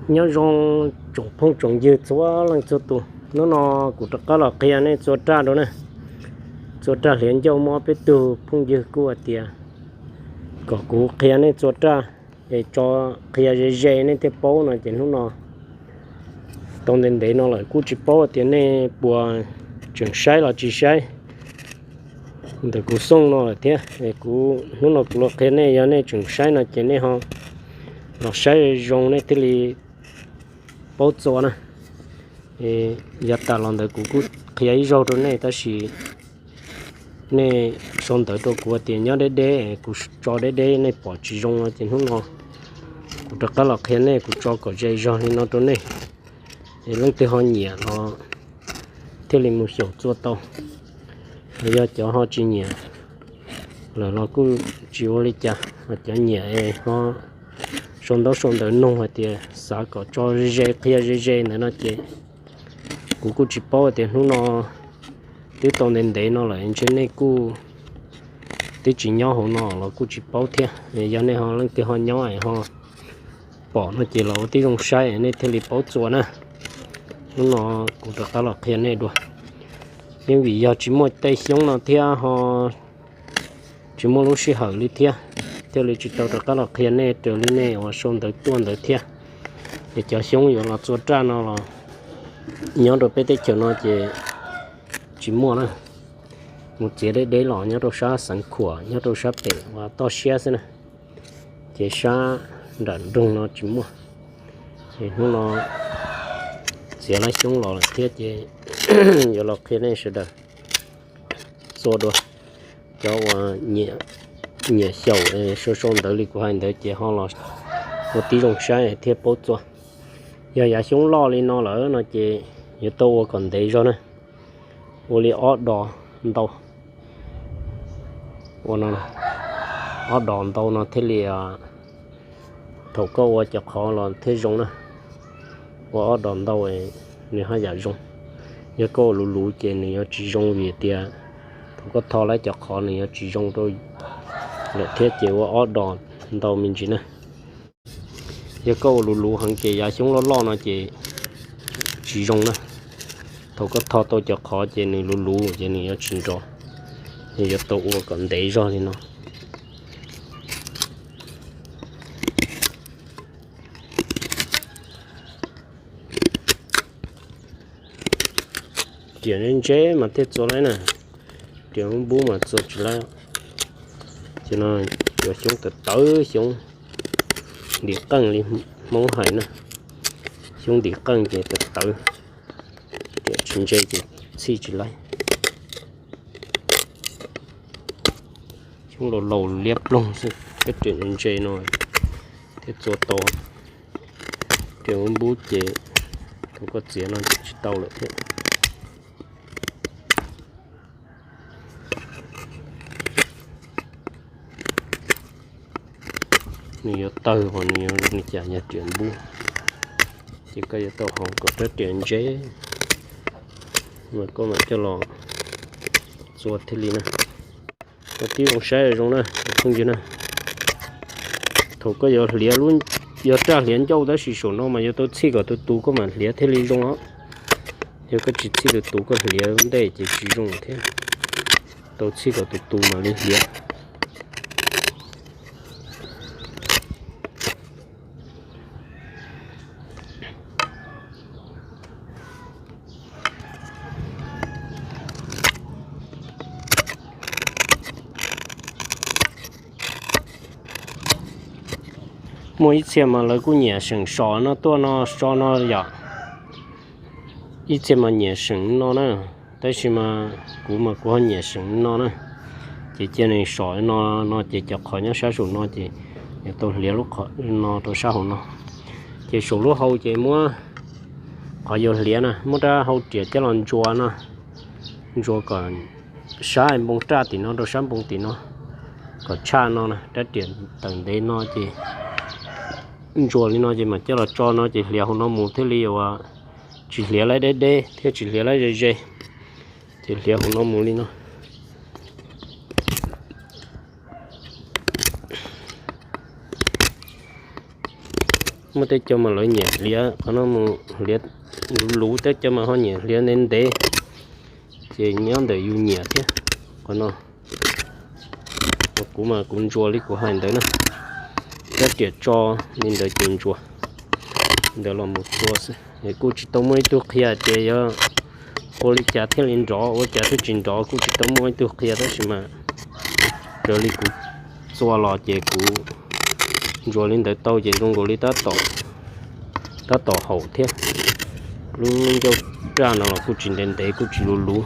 Nyob zoo tsoom phooj tsoom ywg txhua leej txhua tus, hnub no kuv rov qab los qhia nej txua raj rau na. Txua raj hliav ncauj muaj ob peb tug phooj ywg kuj hais tias kom kuv qhia nej txua raj, es tso qhia ze ze nej thiaj paub no ces hnub no tau ntev ntev no lawm kuj tsis paub tias nej puas tseem saib los tsis saib ntawm kuv xooj no lawm thiab. Kuv hnub no kuv los qhia nej, yog nej tseem saib no ces nej ho los saib zoo nej thiaj li paub txua na. Yav tas los ntawd kuv kuj qhia ib zaug rau nej tab sis nej sau ntawv rau kuv tias nyob deb deb, kuv tso deb deb nej pom tsis zoo no ces hnub no kuv rov qab los qhia nej, kuv tso kom ze zog li no rau nej, es leej twg ho nyiam los thiaj li mus xyaum txua tau. Yog cov ho tsis nyiam lawm los kuj tsis ua li cas, ho cov nyiam es ho sau ntaub sau ntawv nug hais tias xav kom tso ze ze qhia ze ze ntawd no ces kuv kuj tsis paub tias hnub no twb tau ntev ntev no lawm ntshe nej kuj twb tsis nyob hauv no los kuj tsis paub thiab. Yog nej ho leej twg ho nyob es ho pom no ces los ua tib zoo saib nej thiaj li paub txua na. Hnub no kuv rov qab los qhia nej dua. Yeej vim yog tsis muaj tej xyoob no thiab ho tsis muaj lub sij hawm li thiab, thiaj li tsis tau rov qab los qhia nej raws li nej uas sau ntawv tuaj ntawd thiab. Es cov xyoob yuav los txua raj no los nyob rau peb teb chaws no ces tsis muaj na. Mus txiav deb deb los nyob rau sab Xeev Khuam, nyob rau sab pem uas toj siab xwb na, ces sab nram nroog no tsis muaj. Es hnub no txiav lab xyoob los lawm thiab ces yuav los qhia nej sawv daws txua dua. Cov uas nyiam xyaum sau sau ntawv li kuv hais ntawd ces ho los ua tib zoo saib thiaj paub txua. Yog yav xyoob loj li no lawm no ces yuav tau ua kom ntev zog na, ua li ob dos ntau. Ua no, ob dos ntau no thiaj li, thaum koj ua cov qhov los thiaj zoo na. Ua ob dos ntau nws haj yam zoo. Yog koj ua luv luv ces nws yuav tsis zoo vim tias thaum koj tho lawm cov qhov nws yuav tsis zoo rau lawm thiab ces ua ob dos ntau me ntsis na. Yog koj ua luv luv heev ces yav xyoob loj loj no ces tsis zoo na. Thaum koj tho tau cov qhov ces nws luv luv ces nws yuav tsis nrov, nws yuav tau ua kom ntev zog li no. Riam ntse mas thiaj txua laib na, riam npub mas txua tsis laib. Ces no cov xyoob tawv tawv, xyoob ntim qeej li Hmoob hais na, xyoob ntim qeej ces tawv tawv, riam tsis ntse ces txhij tsis laib. Xyoob laus laus liab ploog xwb, peb riam ntse no thiaj txua tau. Riam npub ces thaum koj txiav no ces tsis tau lawm thiab. Nws yuav tawg, nws yuav zoo li cas yog riam npub, ces koj yuav tau haus kom rab riam ntse, mas koj mam coj los txua thiaj li na. Ua tib zoo saib zoo na phooj ywg na. Thaum koj yuav hliav lub, yuav raj hliav ncauj tab sis saum no mas yuav tau txhij kom tus tus koj mam hliav thiaj li zoo os. Yog koj tsis txhij tus tus koj hliav ntej ces tsis zoo thiab. Tau txhij kom tus tus mam li hliav. Muaj ib txhia mas lawv kuj nyiam seem som no tuaj no so no yom. Ib txhia mas nyiam seem no na, tab sis mas kuv mas kuv ho nyiam seem no na. Ces cia nws som no, no ces cov qhov nyob sab saum no ces yuav tau hliav lub qhov no rau sab hauv no. Ces saum lub hau ces muab qhov yuav hliav na, muab rab hau riam coj los ntsuas no, ntsuas kom sab npoo raj tim no rau sab npoo tim no, kom tshaj no na, rab riam tawm ntev no ces ntsuas li no ces mam coj los tso no ces hliav hauv no mus thiaj li uas tsis hliav laib deb deb thiab tsis hliav laib ze ze, ces hliav hauv no mus li no. Muaj tej cov mas lawv nyiam hliav qhov no mus hliav luv luv, tej cov mas ho nyiam hliav ntev ntev, ces nyob ntawm yus nyiam thiab. Qhov no kuv mas kuv ntsuas li kuv hais ntawd na, rab riam tso li ntawd ces ntsuas ntawd los mus txua xwb. Kuj tsis tau muaj ib tug qhia tias yuav ua li cas thiaj li nrov, ua cas thiaj tsis nrov, kuj tsis tau muaj ib tug qhia, tab sis mas raws li kuv txua los ces kuv ntsuas li ntawd tau ces zoo nkaus li tab tom haum thiab. Lub ncauj raj no los kuj tsis ntev ntev, kuj tsis luv luv,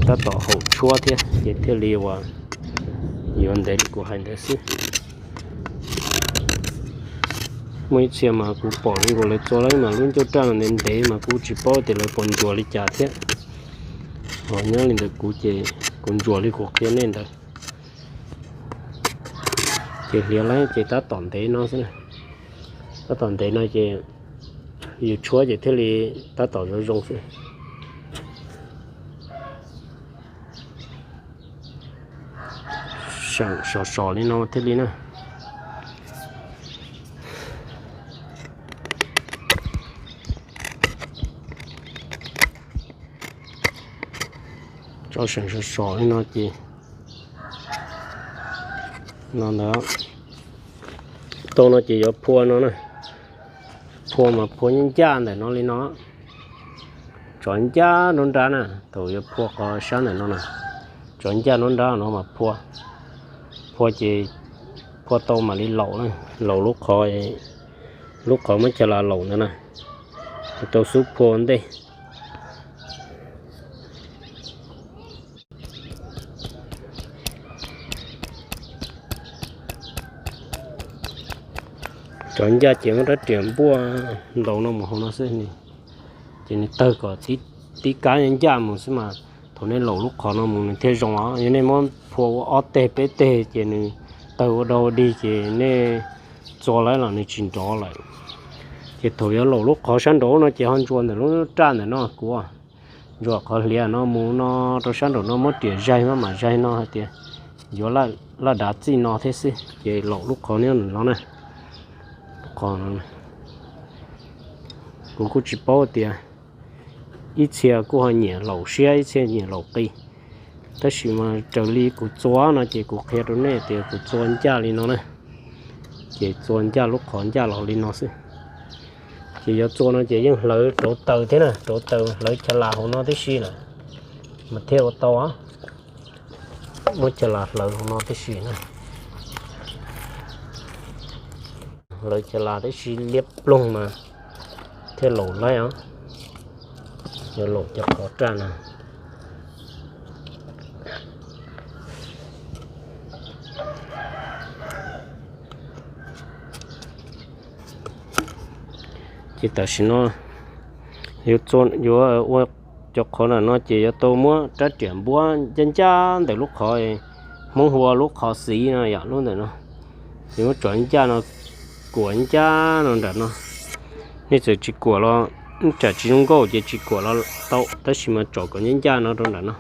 tab tom haum tshuab thiab ces thiaj li uas yuav ntev li kuv hais ntawd xwb. Muaj ib txhia mas kuv pom zoo nkaus lawv txua lawm mas lub ncauj raj no ntev ntev mas kuv tsis paub tias lawv puas ntsuas li cas thiab. Ho nyob li ntawd kuv ces kuv ntsuas li kuv qhia nej ntawd. Ces hliav lawm ces tab tom ntev no xwb, tab tom ntev no ces yus tshuab ces thiaj li tab tom zoo zoo xwb. Seem sov sov li no thiaj li na. Tso seem sov sov li no ces no ntawd tau no ces yuav phua no na. Phua mas phua ncaj ncaj ntawm no li no, tsov ncaj nruab nrab na. Thaum yuav phua qhov sab ntawm no na, tsov ncaj nruab nrab no mas phua, phua ces phua tau mam li laum, laum lub qhov, lub qhov muab chaw las laum ntawd na, tau xub phua ua ntej. Tsov ncaj ces muab rab riam npuaj ntaus no mus hauv no xwb, ces nws tawg kom tib kab ncaj mus xwb mas thaum nej laum lub qhov no mus nws thiaj zoo os. Yog nej muab phua ua ob teg peb teg ces nws tawg ua dog ua dig ces nej txua lawm los nws tsis nrov lawm. Ces thaum yuav laum lub qhov sab nraud no ces ho ntsuas ntawm lub raj ntawm no kuv, ntsuas qhov hliav no mus no rau sab nraum no muab riam zaig maj mam zaig no hais tias yuav laj dav txij no thiab xwb ces laum lub qhov no na. Kuv kuj tsis paub tias ib txhia kuj ho nyiam laum siab ib txhia nyiam laum qis, tab sis mas raws li kuv txua no ces kuv qhia rau nej tias kuv txua ncaj li no na, ces txua ncaj lub qhov ncaj los li no xwb. Ces yuav txua no ces yeej hlawv rauv taws thiab na, rauv taws hlawv chaw las hauv no tib si lawm mas thiaj ua tau. Muab chaw las hlawv hauv no tib si na, hlawv chaw las tib si liab ploog mas thiaj laum laib os. Yuav laum cov qhov raj no. Ces tam sim no yuav ua cov qhov ntawm no ces yuav tau muab rab riam npuab ncaj ncaj ntawm lub qhov, Hmoob hu ua lub qhov xiv no yom, lub ntawm no. Ces muab tsov ncaj no kuam ncaj no nram no. Nej txawm tsis kuam los tsam tsis zoo nkauj ces tsis kuam los tau, tab sis mas tsov kom ncaj ncaj no rau nram no.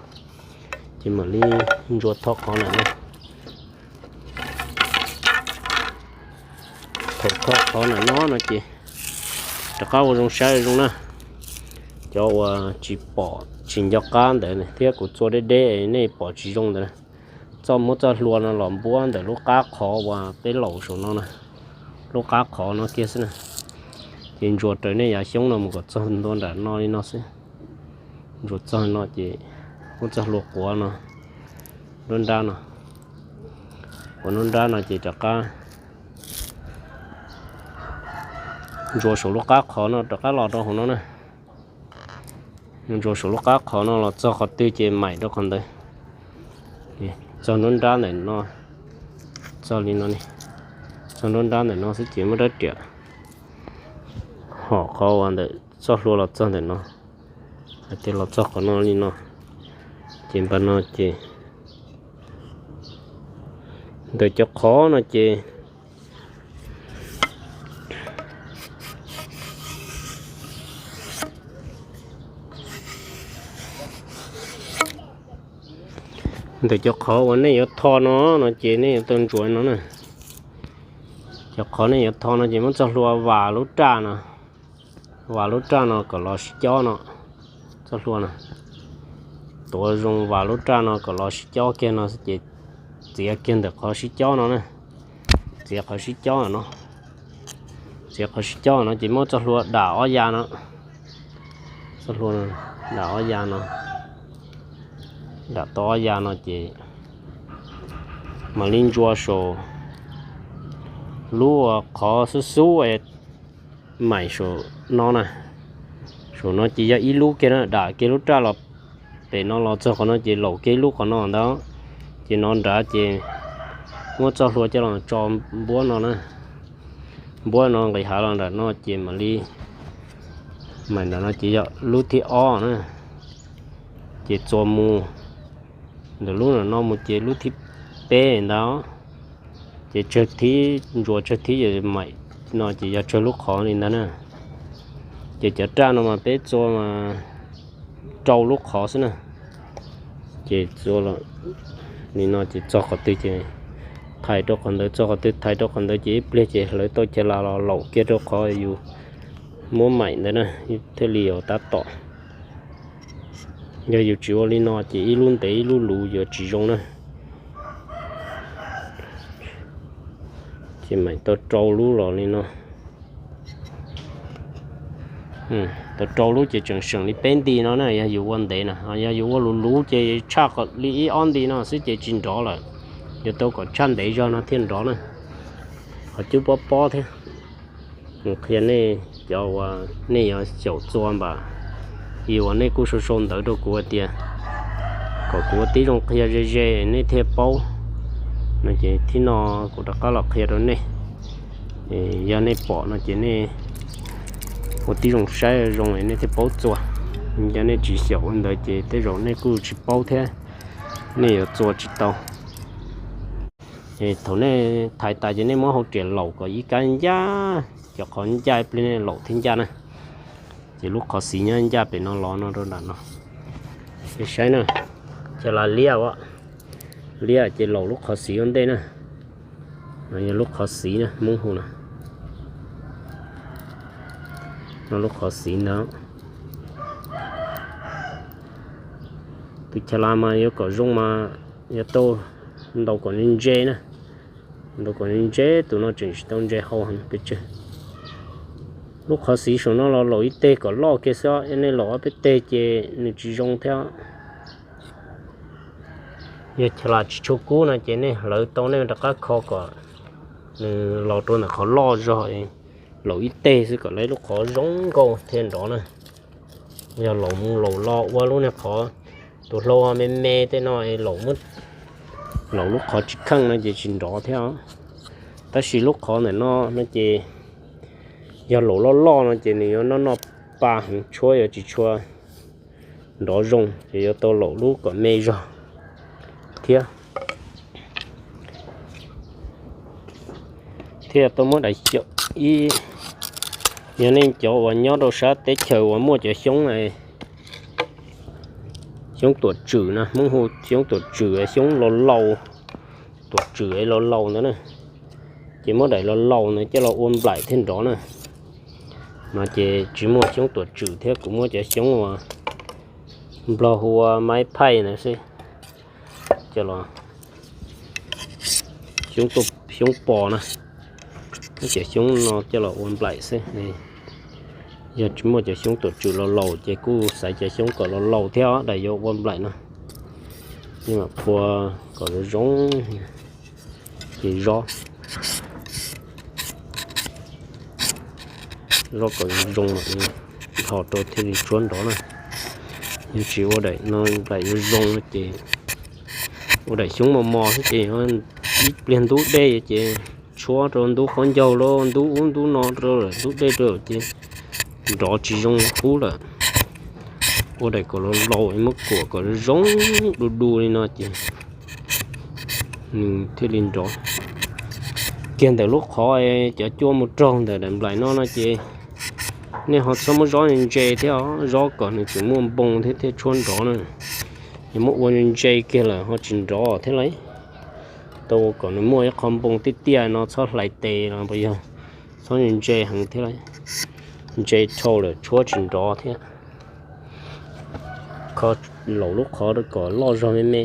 Ces mam li ntsuas tho qhov ntawm no. Thaum tho qhov ntawm no no ces rov qab ua zoo saib zoo na. Cov uas tsis pom tsis nco qab ntawd thiab kuv txua deb deb nej pom tsis zoo ntawd, txoj muab txoj hlua no los npuab ntawm lub qab qhov uas peb laum saum no na, lub qab qhov no kiag xwb na. Ces ntsuas raws nej yav xyoob no mus kom txog ntua nram no li no xwb. Ntsuas txog no ces muab txoj hlua quav no, nruab nrab no, quav nruab nrab no ces rov qab ntsuas saum lub qab qhov no rov qab los rau hauv no na. Ntsuas saum lub qab qhov no los txog qhov twg ces maim rau qhov ntawd. Txog nruab nrab ntawm no, txog li no, txog nruab nrab ntawm no xwb ces muab rab riam hom qhov uas ntawm txoj hlua los txog ntawm no, hais tias los txog qhov no li no, ces npaj no ces ntawm cov qhov no ces ntawm cov qhov uas nej yuav tho no no ces nej yuav tau ntsuas no na. Cov qhov nej yuav tho no ces muab txoj hlua vas lub raj no, vas lub raj no kom los sib cob no, txoj hlua no, tuav zoo vas lub raj no kom los sib cob kiag no ces txiav kiag ntawm qhov sib cob no na, txiav qhov sib cob no, txiav qhov sib cob no ces muab txoj hlua dam ob ya no, txoj hlua dam ob ya no, dam tau ob ya no ces mam li ntsuas saum lub qhov xub xub maim saum no na, saum no ces yog ib lub kiag na, dam kiag lub raj los pem no los txog qhov no ces laum kiag ib lub qhov no ntag, ces no nrad ces muab txoj hlua coj los tso npuab no na, npuab no nqis hav los nram no ces mam li, maim nram no ces yog lub thib ob na, ces txuas mus ntawm lub no mus ces lub thib peb ntag, ces tsawg thib, ntsuas tsawg thib yog maim no ces yog tsawg lub qhov li ntag na. Ces cov raj no mas peb txua mas rau lub qhov xwb na, ces txua li no ces txog qhov twg ces thais rau qhov ntawd, txog qhov twg thais rau qhov ntawd ces ib pliag ces hlawv tau chaw las los laum kiag rau qhov yus muab maim ntawd na, thiaj li yuav tab tom. Yog yus tsis ua li no ces ib lub ntev ib lub luv yuav tsis zoo na. Ces maim tau rau lub los li no, tau rau lub ces tseem seem li peb nti no na, yog yus ua ntev na, yog yus ua luv luv ces tshaj li ib ob nti no xwb ces tsis nrov lawm, yuav tau kom tshaj ntev zog no thiaj nrov na. Qhov cub pob pob thiab. Qhia nej cov uas nej yuav xyaum txua npam, vim uas nej kuj sau sau ntawv rau kuv hais tias kom kuv ua tib zoo qhia ze ze nej thiaj paub no ces thib no kuv rov qab los qhia rau nej. Yog nej pom no ces nej ua tib zoo saib zoo nej thiaj paub txua. Yog nej tsis xyaum ua ntawd ces tej zaum nej kuj tsis paub thiab nej yuav txua tsis tau. Thaum nej thaiv tas ces nej muab hau riam laum kom ib kab ncaj, cov qhov ncaj ib pliag nej laum thiaj ncaj na. Ces lub qhov xiv nyob ncaj pem no los no rau nram no. Nej saib na, cov las liab, liab ces laum lub qhov xiv ua ntej na. No yog lub qhov xiv na, Hmoob hu no. No lub qhov xiv ntawd. Tus chas las mas yuav kom zoo mas yuav tau ntaus kom ntse na, ntaus kom ntse, tus no tseem tsis tau ntse hau heev pes tsawg. Lub qhov xiv saum no los laum ib teg kom loj kiag xwb, yog nej laum ob peb teg ces nws tsis zoo thiab. Yog chas las tsis tshua kub no ces nej hlawv tau nej rov qab kho kom nws los rau ntawm qhov loj zog, laum ib teg xwb kom lawv lub qhov zoo nkauj thiaj nrov na. Yog laum mus laum los ua lub niag qhov tus hlau me me tej no, laum lub qhov tsis kheej no ces tsis nrov thiab. Tab sis lub qhov ntawm no no ces yog laum loj loj no ces nws yuav noj noj pa heev, tshuab yuav tsis tshua nrov zoo, ces yuav tau laum lub kom me zog thiab. Thiab tau muab daim xyaum ib, yog nej cov uas nyob rau sab teb chaws uas muaj cov xyoob, xyoob tuam tswm na, Hmoob hu xyoob tuam tswm, xyoob laus laus, tuam tswm laus laus ntawd na, ces muab daim laus laus ntawd coj los ua nplaim thiaj nrov na. No ces tsis muaj xyoob tuam tswm thiab, kuv muab cov xyoob uas Nplog hu ua maib phaij ntawd xwb, coj los, xyoob pos na, muab cov xyoob no coj los ua nplaim xwb. Yog tsis muaj cov xyoob tuam tswm laus laus ces kuj xaiv cov xyoob kom laus laus thiab daim yuav ua nplaim no. Nej mam phua kom zoo zoo, ces zob, zob kom zoo zoo, nthos rau thiaj li tshuab nrov na. Yog tsis ua daim no nplaim yuav zoo ces ua daim xyoob mos mos xwb ces ib pliag ntub dej ces tshuab rau ntub qaub ncaug los ntub ub ntub no rau lawm, ntub dej rau ces nrov tsis zoo qub lawm. Ua daim kom laus laus, muab kuam kom zoo du du li no ces nws thiaj li nrov. Kiag ntawm lub qhov cov cua mus raug ntawm daim nplaim no no ces nej ho txhob muab zob ntse thiab, zob kom nws tseem muaj npoo thiab thiaj tshuab nrov na. Yog muab ua ntse kiag lawm ho tsis nrov thiab lauj. tau kom nws muaj ib qho npoo tiaj tiaj no txhob hlais tes los puas yog, txhob ntse heev thiab, ntse dhau lawm tshuab tsis nrov thiab. Kho laum lub qhov kom loj zog me me,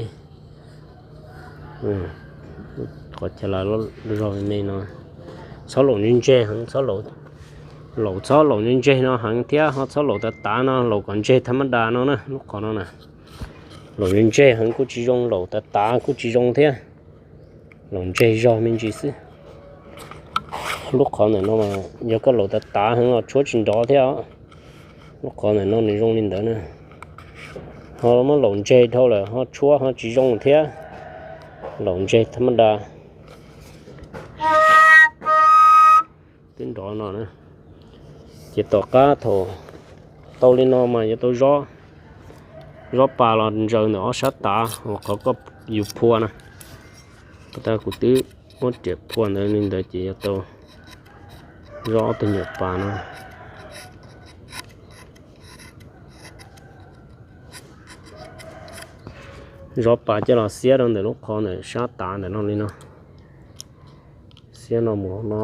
qhov chaw loj zog me me no. Txhob laum ntse ntse heev, laum txhob laum ntse ntse no heev thiab ho txhob laum tav tav no, laum kom ntse thaj mab das no na, lub qhov no na. Laum ntse ntse heev kuj tsis zoo, laum tav tav kuj tsis zoo thiab. Laum ntse zog me ntsis xwb. Lub qhov ntawm no mas yog koj laum tav tav heev los tshuab tsis nrov thiab os. Lub qhov ntawm no nws zoo li ntawd na. Ho muab laum ntse dhau lawm ho tshuab ho tsis zoo thiab. Laum ntse thaj mab das. Twb nrov no na. Ces tom qab thaum tau li no mas yuav tau zob, zob pas los ntsaws ntawm ob sab tav uas qhov koj yus phua na. Pas tas kuv twb muab riam phua ntawd li ntawd ces yuav tau zob ob tug nyuam pas no. Zob pas coj los xiab rau ntawm lub qhov ntawm sab tav ntawm no li no. Xiab no mus no.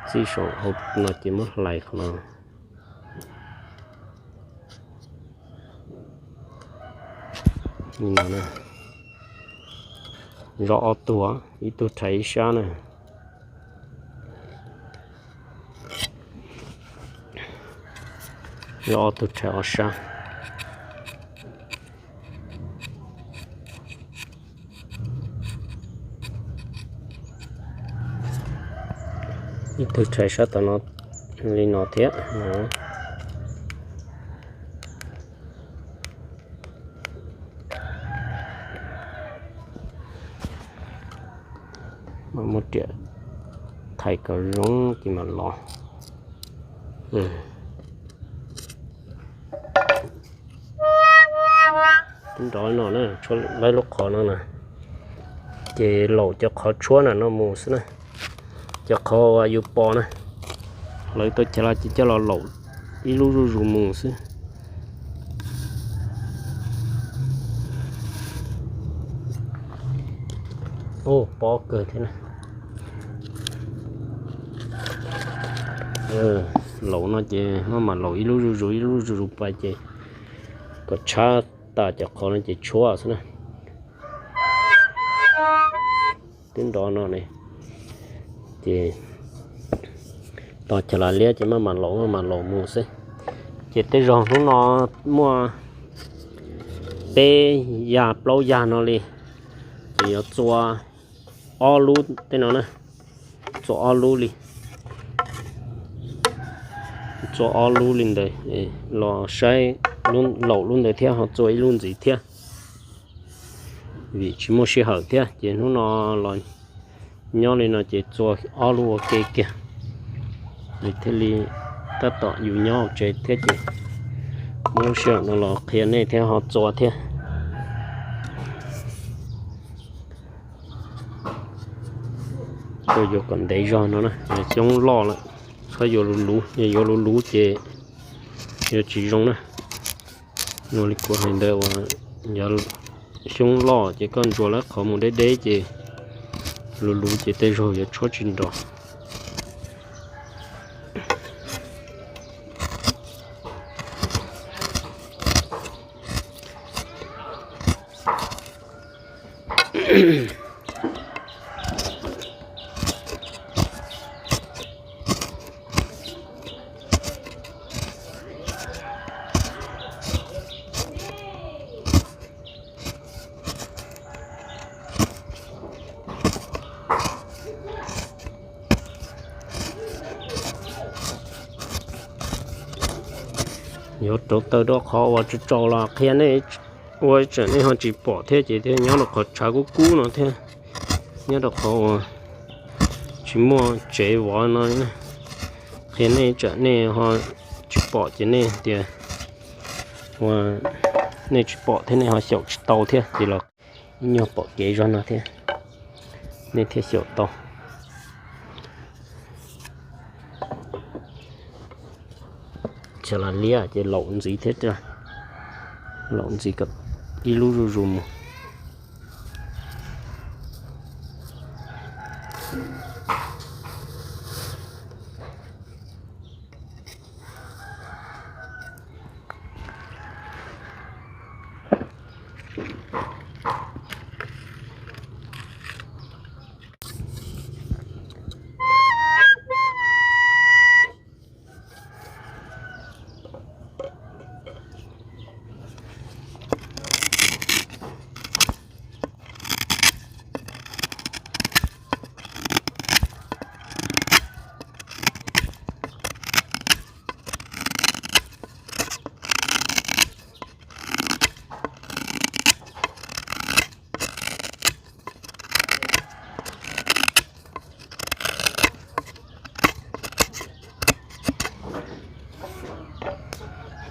Txij saum hauv no ces muab hlais qhov no. Zob ob tug, ib tug rhais ib sab na. Zob ob tug rhais ob sab. Ib tug rhais sab tom no li no thiab. Muab riam thais kom zoo ces mam los. Nrov no na, tshuab laib lub qhov no na, ces laum cov qhov tshuab na no mus xwb na. Cov qhov uas yus pos na, lawv tau chaw los ces coj los laum ib lub zuj zus mus xwb. Pos kawg thiab na. Laum no ces maj mam laum ib lub zuj zus ib lub zuj zus pais ces kom tshab tas cov qhov no ces tshuab xwb na. Twb nrov no ne, ces tos chaw los liab ces maj mam laum maj mam laum mus xwb. Ces tej zaum hnub no muaj peb yag plaub yag no li, ces yuav txua ob lub tej no na, txua ob lub li, txua ob lub li ntawd los saib, laum lub ntawd thiab ho txua ib lub ntxiv thiab. Vim tsis muaj sij hawm thiab ces hnub no los nyob li no ces txua ob lub ua ke kiag, thiaj li tab tom yus nyob hauv tsev thiab ces muaj lub sij hawm no los qhia nej thiab ho txua thiab. Txua yuav kom ntev zog no na, xyoob loj lawm, txhob yuav luv luv, yog yuav luv luv ces yuav tsis zoo na. Ua li kuv hais ntawd uas yog xyoob loj ces koj ntsuas lawv qhov mus deb deb ces luv luv ces tej zaug yuav tshuab tsis nrov. Yuav rauv taws rau qhov uas tsaus tsaus los qhia nej ua tsam nej ho tsis pom thiab ces thiaj nyob rau qhov tshav kub kub no thiab, nyob rau qhov uas tsis muaj tsev vov no, qhia nej tsam nej ho tsis pom ces nej tias ua nej tsis pom thiab nej ho xyaum tsis tau thiab ces los ib nyuag pom kev zog no thiab, nej thiaj xyaum tau. Txhia las liab ces laum ntxiv thiab, laum ntxiv kom ib lub zuj zus mus.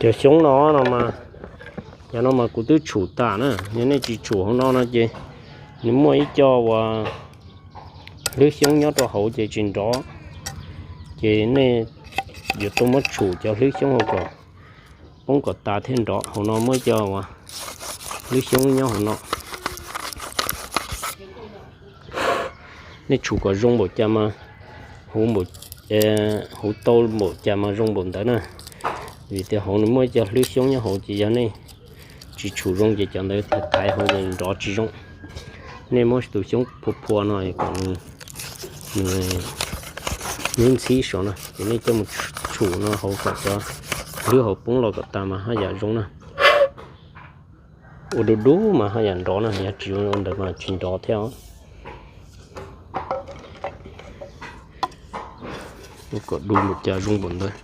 Cov xyoob no no mas, cov no mas kuv twb tshum tas na, yog nej tsis tshum hauv no no ces nws muaj ib co uas hlwb xyoob nyob rau hauv ces tsis nrov, ces nej yuav tau muab tshum cov hlwb xyoob hauv kom poob kom tas thiaj nrov. Hauv no muaj ib co uas hlwb xyoob nyob hauv no. Nej tshum kom zoo npaum cas mas, huv tau npaum cas mas zoo npaum ntawd na. Vim tias hauv nws muaj cov hlwb xyoob nyob hauv ces yog nej tsis tshum zoo ces cov ntawd thaiv thaiv hauv ces nrov tsis zoo. Nej muab tus xyoob phua phua no kom nws ntxhib ntxhib saud na ces nej coj mus tshum no hauv kom cov hlwb hauv poob los kom tas mas haj yam zoo na. Ua du du mas haj yam nrov na, yog tsis ua ntawd mas tsis nrov thiab. Ua kom du npaum cas zoo npaum ntawd.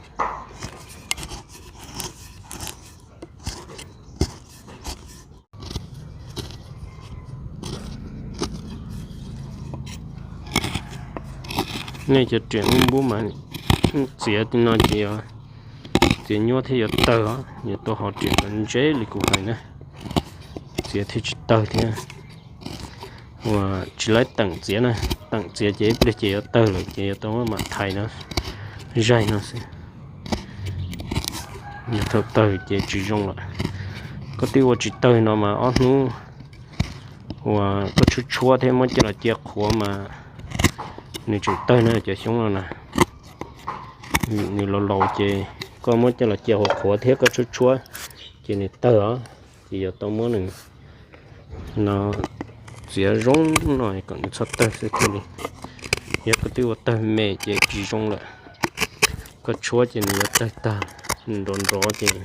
Nej cov riam npub mas txiav no ces txiav nyuaj thiab yuav tawg os, yuav tau ho riam kom ntse li kuv hais na, txiav thiaj tsis tawg thiab. Uas tsis laib teem txiav na, teem txiav ces ib pliag ces yuav tawg lawm ces yuav tau mam thais no, zaig no xwb. Yog thaum tawg ces tsis zoo lawm. Koj twb ua tsis tawg no mas ob hnub uas koj tshuab tshuab thiab muab coj los cia qhuav mas nws tseem tawg na cov xyoob no na. Vim nws laus laus ces koj muab coj los cia qhuav qhuav thiab koj tshuab tshuab ces nws tawg os. Ces yuav tau muab nws no txiav zoo no kom nws txhob tawg xwb thiaj li. Yog koj twb ua tawg me ces tsis zoo lawm. Koj tshuab ces nws yuav tawg tag, nrov nrov ces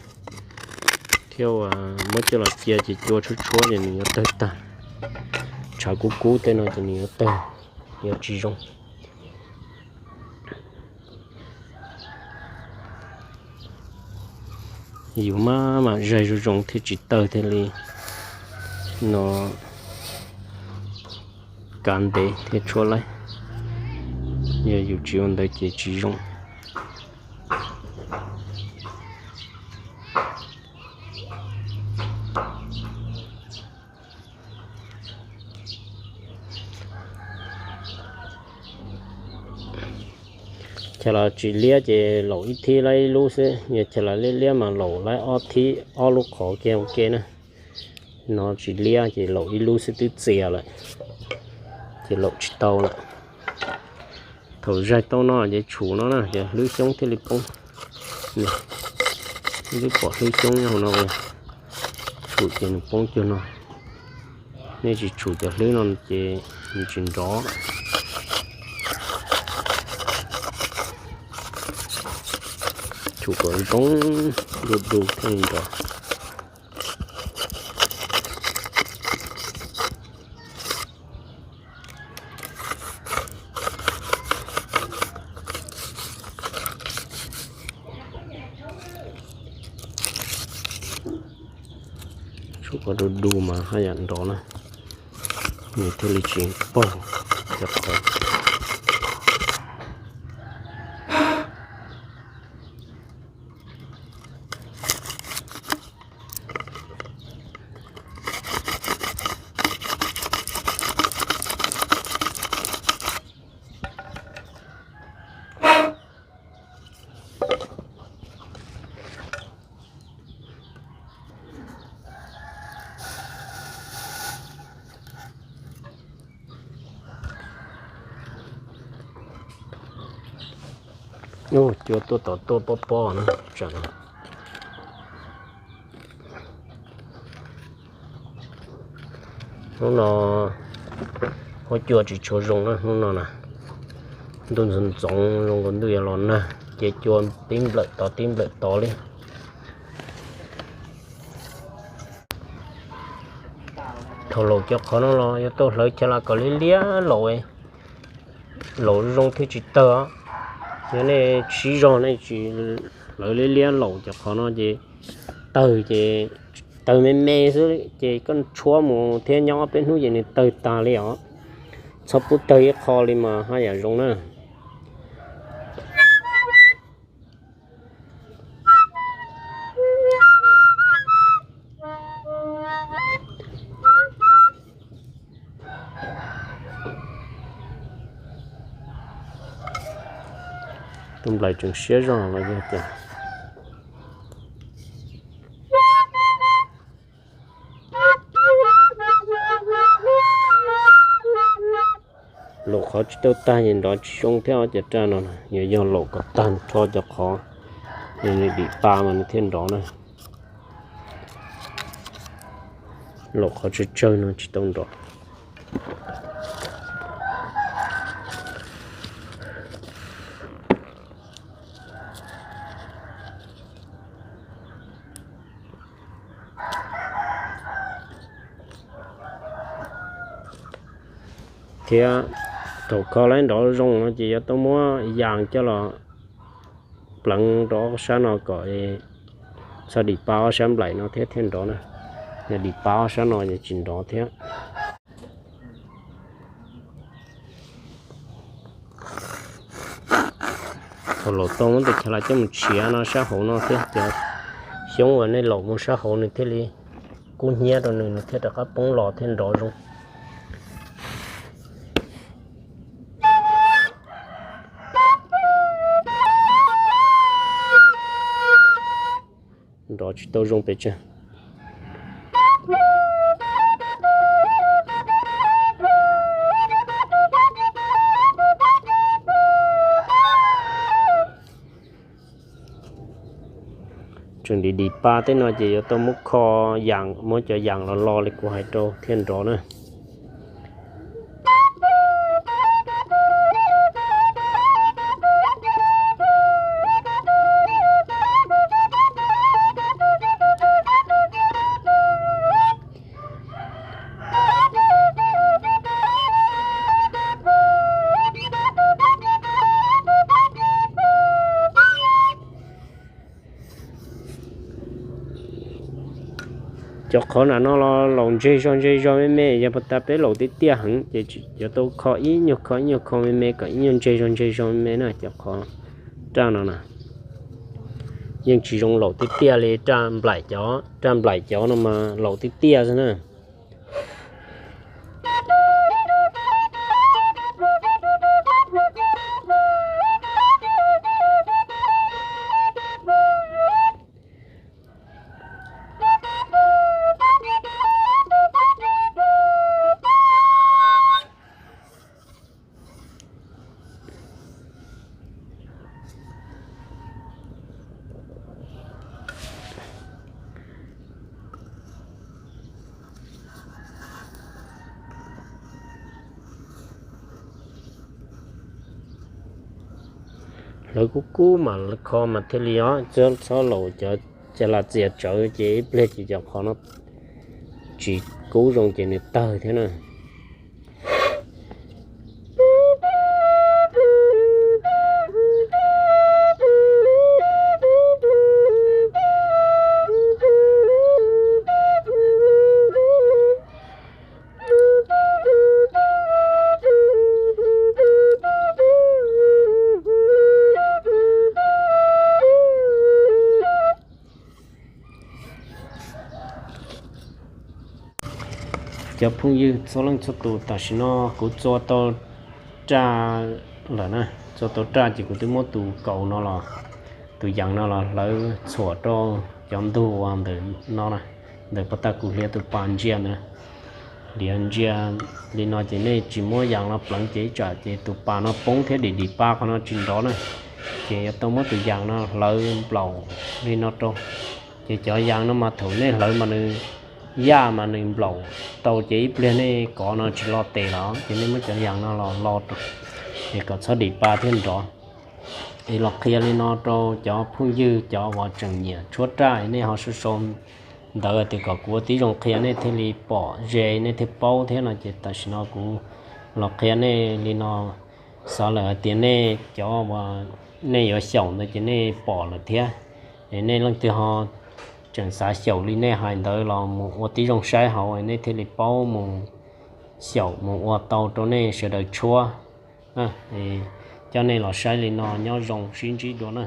thiab uas muab coj los cia ces cua tshuab tshuab ces nws yuav tawg tag. Tshav kub kub tej no ces nws yuav tawg, yuav tsis zoo. Yus maj mam zaig zoo zoo thiaj tsis tawg thiaj li no kav ntev thiab tshuab laib. Yog yus tsis ua ntawd ces tsis zoo. Chaw los tsis liab ces laum ib thib laib ib lub xwb, yog chaw los liab liab mas laum laib ob thib ob lub qhov kiag ua ke na. No tsis liab ces laum ib lub xwb twb txias lawm, ces laum tsis tau lawm. Thaum zaig tau no ces tshum no na ces hlwb xyoob thiaj li poob. Twb pom hlwb xyoob nyob hauv no, tshum ces nws poob cuag no. Nej tsis tshum cov hlwb no ces nws tsis nrov. Tshum kom zoo du du thiaj li nrov. Tshum kom du du mas haj yam nrov na, nws thiaj li tsis paug cov qhov. Cua tuaj tom tuaj pob pob na, tsam no. Hnub no huab cua tsis tshua zoo na, hnub no na ntuj ntxoov ntxoov zoo nkaus ntuj yuav los nag, ces cua tib nplawm tod tib nplawm tod li. Thaum laum cov qhov no los yuav tau hlawv chaw los kom liab liab laum, laum zoo thiaj tsis tawg os. Yog nej siv zog nej tsis hlawv liab liab laum cov qhov no ces tawg ces tawg me me xwb ces koj tshuab mus thiab nyob ob peb hnub ces nws tawg tas li os. Txhob pub tawg ib qho li mas haj yam zoo na. Tus nplaim tseem siab zog los yog tias laum qhov tsis tau tag ces nrov tsis zoo thiab. Cov raj no yuav yog laum kom tag nrho cov qhov, nws dim pa mas nws thiaj nrov na. Laum qhov tsawg tsawg no tsis tau nrov. Thiab thaum kho lawv nrov zoo no ces yuav tau muab yas coj los pleev rau ob sab no kom txhob dim pa ob sab nplaim no thiab thiaj nrov na. Yog dim pa ob sab no ces tsis nrov thiab. Thaum laum tau muab tus chav las coj mus tshiav no sab hauv no thiab cov xyoob uas nej laum mus sab hauv nws thiaj li kub hnyiab rau nws, nws thiaj rov qab poob los thiaj nrov zoo. Nrov tsis tau zoo pes tsawg. Tseem dim dim pa tej no ces yuav tau muab kho yas, muab cov yas los lo li kuv hais rau thiaj nrov na. Cov qhov nram no los laum ntseg zog ntseg zog me me, yog puas tas peb laum tiaj tiaj heev ces yuav tau kho ib nyuag kho ib nyuag kho me me kom ib nyuag ntseg zog ntseg zog me me na. Cov qhov raj no na yeej tsis zoo laum tiaj tiaj li raj nplaim cov, raj nplaim cov no mas laum tiaj tiaj xwb na. Hlawv kub kub mas kho mas thiaj li os, txhob laum cov caj las txias tsawv ces ib pliag ces cov qhov no tsis kub zoo ces nws tawg thiab na. Cov phooj ywg txhua leej txhua tus, tam sim no kuv txua tau raj lawm na. Txua tau raj ces kuv twb muab tus kaus no los, tus yees no los hlawv txhuam rau cov ntug uas ntawm no, ntawm pas tag kuv hliav tus pas ntsia ntawd. Hliav ntsia li no ces nej tsis muab yees los pleev ces ib tsam ces tus pas no poob thiab dim dim pa qhov no tsis nrov na. Ces yuav tau muab tus yees no hlawv nplaum li no rau. Ces cov yees no mas thaum nej hlawv mas nws yaj mas nws nplaum tau ces ib pliag nej kov no tsis lo tes los ces nej muab cov yees no los lo rau es kom txhob dim pa thiaj nrov. Es los qhia li no rau cov phooj ywg cov uas tseem nyiam tshuab raj, nej ho sau sau ntawv tias kom kuv ua tib zoo qhia nej thiaj li pom ze nej thiaj paub thiab no ces tam sim no kuv los qhia nej li no. Xav lawm hais tias nej cov uas nej yuav xyaum ntawd ces nej pom lawm thiab. Es nej leej twg ho tseem xav xyaum li nej hais ntawd los mus ua tib zoo saib hauv nej thiaj li paub mus xyaum mus ua tau rau nej sawv daws tshuab. Coj nej los saib li no, nyob zoo, sib ntsib dua na.